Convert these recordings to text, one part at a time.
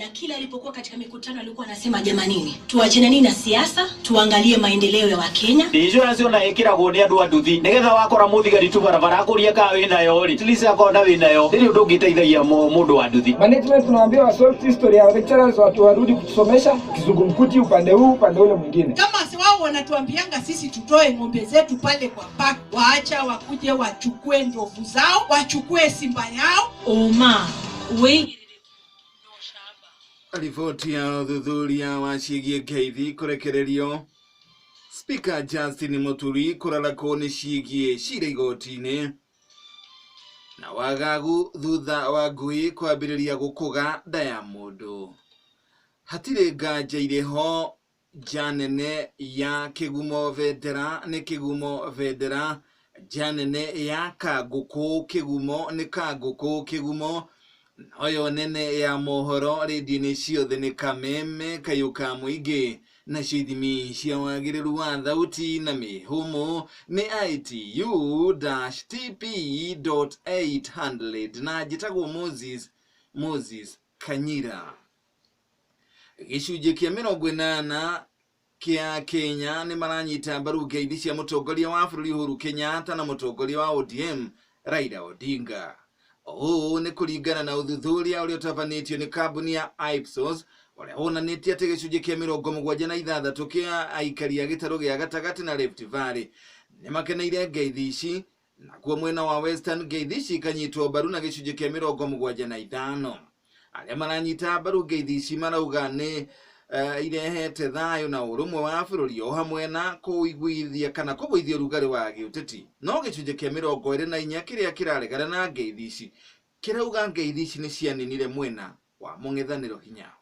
Na kila alipokuwa katika mikutano alikuwa anasema, jamanini, tuachane nini na siasa, tuangalie maendeleo ya Wakenya. Insurance ona ĩkĩragwo nĩ andũ a nduthi nĩgetha wakora mũthigari tu barabara akũria kana wĩnayo rĩ, at least akona wĩnayo ndĩrĩ ũndũ ũngĩteithagia mũndũ wa nduthi. Management tunawaambia wa solve history ya lecturers, watu warudi kutusomesha kizungumkuti upande huu upande ule mwingine. Kama si wao wanatuambianga sisi tutoe ng'ombe zetu pale kwa park, waacha wakuje wachukue ndovu zao, wachukue simba yao. Oma wengi Riboti ya ũthuthuria wa ciĩgiĩ ngeithi kũrekererio. Speaker Justin Muturi kũrarakwo nĩ ciĩgiĩ cira igoti-inĩ. Na wagagu thutha wa ngui kwambĩrĩria gũkũga nda ya mũndũ. Hatirĩ nganja irĩ ho nja nene ya kĩgumo bendera nĩ kĩgumo bendera, nja nene ya kangũkũ kĩgumo nĩ kangũkũ kĩgumo, noyo nene ya mohoro rĩndiũ-inĩ ciothe nĩ kameme kayũ ka mũingĩ, nacio ithimi cia wagĩrĩru wa thauti na mĩhũmũ nĩ ITU-TP.800 na njĩtagwo Moses Kanyira. Gĩcunjĩ kĩa 80 kĩa Kenya nĩ maranyita mbaru ngeithi cia mũtongoria wa bũrũri Uhuru Kenyatta na mũtongoria wa ODM Raila Odinga. Ũũ nĩ kũringana na ũthuthuria ũrĩa ũtabanĩtio nĩ kambuni ya Ipsos ũrĩa wonanĩtie atĩ gĩcunjĩ kĩa 76 kĩa aikari a gĩtarũ gĩa gatagatĩ na Rift Valley nĩ makeneire ngeithi ici, nakuo mwena wa Western ngeithi ici ikanyitwo mbaru na gĩcunjĩ kĩa 75. Arĩa maranyita mbaru ngeithi ici marauga nĩ irehete thayũ na ũrũmwe wa bũrũri o hamwe na kũiguithia kana kũgũithia ũrugarĩ wa gĩũteti. No gĩcunjĩ kĩa 24 kĩrĩa kĩraregana na ngeithi ici kĩrauga ngeithi ici nĩ cianinire mwena wa mũng'ethanĩro hinya.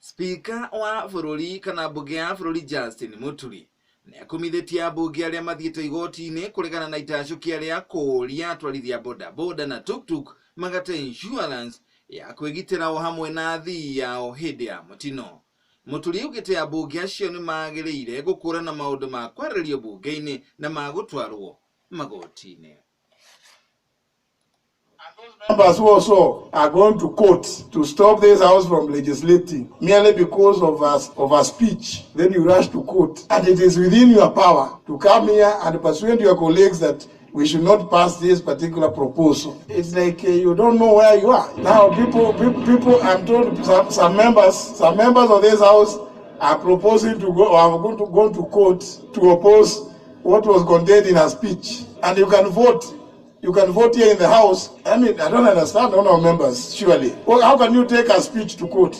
Speaker wa bũrũri kana mbunge ya bũrũri Justin Muturi nĩ akumithĩtie ambunge arĩa mathiĩte igoti-inĩ kũregana na itacũkia rĩa kũũria atwarithia bodaboda na tuktuk magate insurance ya kwĩgitĩra o hamwe na athii yao hĩndĩ ya mũtino. Muturi augĩte ambunge acio nĩ magĩrĩire gũkũrana maũndũ ma kwarĩrio bunge-inĩ na ma gũtwarwo magoti-inĩ. Members who also are going to court to stop this house from legislating merely because of a speech, then you rush to court. And it is within your power to come here and persuade your colleagues that we should not pass this particular proposal. It's like you don't know where you are. Now people, I'm told some members of this house are proposing to go, or are going to go to court to oppose what was contained in a speech. And you can vote. You can vote here in the house. I mean, I don't understand all our members, surely. Well, how can you take a speech to court?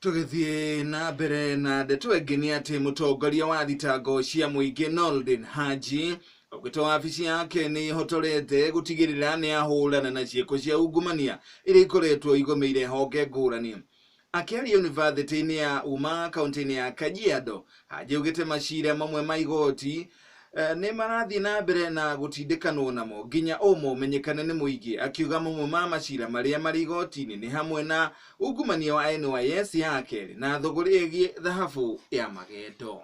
Tũgĩthiĩ na mbere na ndeto ĩngĩ nĩ atĩ mũtongoria wa thitango cia mũingĩ Noordin Haji augĩte wabici yake nĩ ĩhotorete gũtigĩrĩra nĩ ahũrana na ciĩko cia ungumania iria ikoretwo igũmĩire honge ngũrani. Akĩaria yunivasĩtĩ-inĩ ya Uma kaunti-inĩ ya Kajiado, Haji augĩte macira mamwe ma igoti nĩ marathiĩ na mbere na gũtindĩkanwo namo nginya ũma ũmenyekane nĩ mũingĩ, akiuga mamwe ma macira marĩa marĩ igoti-inĩ nĩ hamwe na ungumania wa NYS ya kerĩ na thũgũrĩ ĩgiĩ thahabu ya magendo.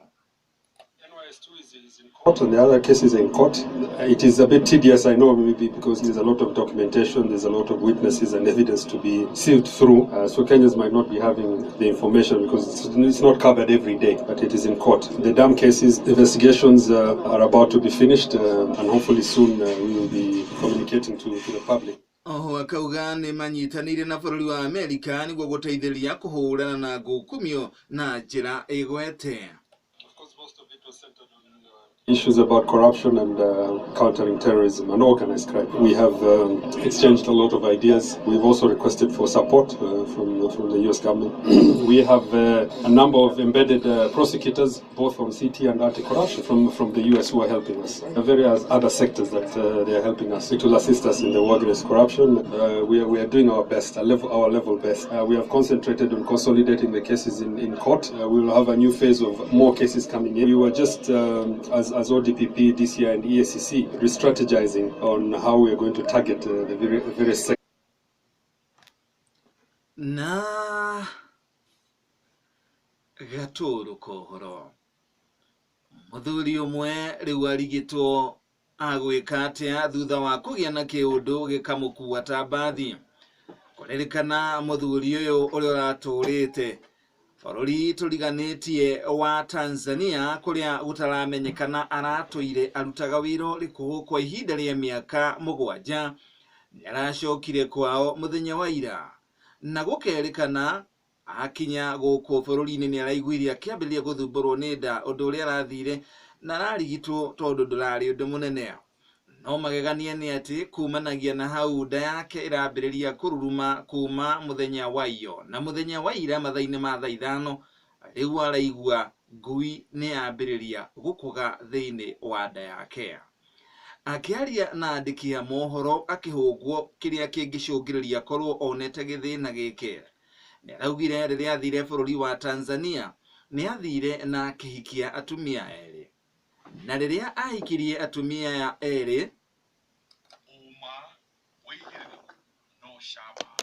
NYS2 is in court and the other cases are in court. It is a bit tedious, I know, maybe because there's a lot of documentation, there's a lot of witnesses and evidence to be sieved through. So Kenyans might not be having the information because it's not covered every day, but it is in court. The dam cases, investigations are about to be finished, and hopefully soon we will be communicating to the public. Oho akauga nĩ manyitanĩire na bũrũri wa Amerika nĩguo gũteithĩrĩria kũhũrana na ngukumio na njĩra ĩgwete. Issues about corruption and countering terrorism and organized crime. We have exchanged a lot of ideas. We've also requested for support from the US government. We have a number of embedded prosecutors, both on CT and anti-corruption from the US who are helping us. There are various other sectors that they are helping us. It will assist us in the war against corruption. We are doing our best, our level best. We have concentrated on consolidating the cases in court. We will have a new phase of more cases coming in. We were just, as ODPP, DCI and EACC, re-strategizing on how we are going to target the various sectors. Na gatũrũ kohoro mũthuri ũmwe rĩu arigĩtwo Agwĩka atĩa thutha wa kũgĩa na kĩũndũ gĩkamũkua ta mbathi? Kũririkana mũthuri ũyũ ũrĩa ũratũrĩte bũrũri tũriganĩtie wa Tanzania kũrĩa gũtaramenyekana aratũire arutaga wĩra ũrĩkũ kwa ihinda rĩa mĩaka 7 nĩaracokire kwao mũthenya wa ira na gũkerĩkana akinya gũkũ bũrũri-inĩ nĩaraiguire akĩambĩrĩria gũthumbũrwo nĩ nda ũndũ ũrĩa arathire na ararigitwo tondũ ndũrarĩ ũndũ mũnene. No magegania nĩ atĩ kumanagia na hau nda yake ĩrambĩrĩria kũruruma kuma mũthenya wa iyo na mũthenya wa ira mathaa-inĩ ma thaa 5 rĩu araigua ngui nĩ yambĩrĩria gũkũga thĩinĩ wa nda yake. Akĩaria na andĩki a mohoro akĩhũngwo kĩrĩa kĩngĩcũngĩrĩria korwo onete gĩthĩna gĩkĩ, nĩaraugire rĩrĩa athire bũrũri wa Tanzania nĩathire na akĩhikia atumia erĩ, na rĩrĩa ahikirie atumia aya erĩ ũma wĩigĩrĩrĩku no cama.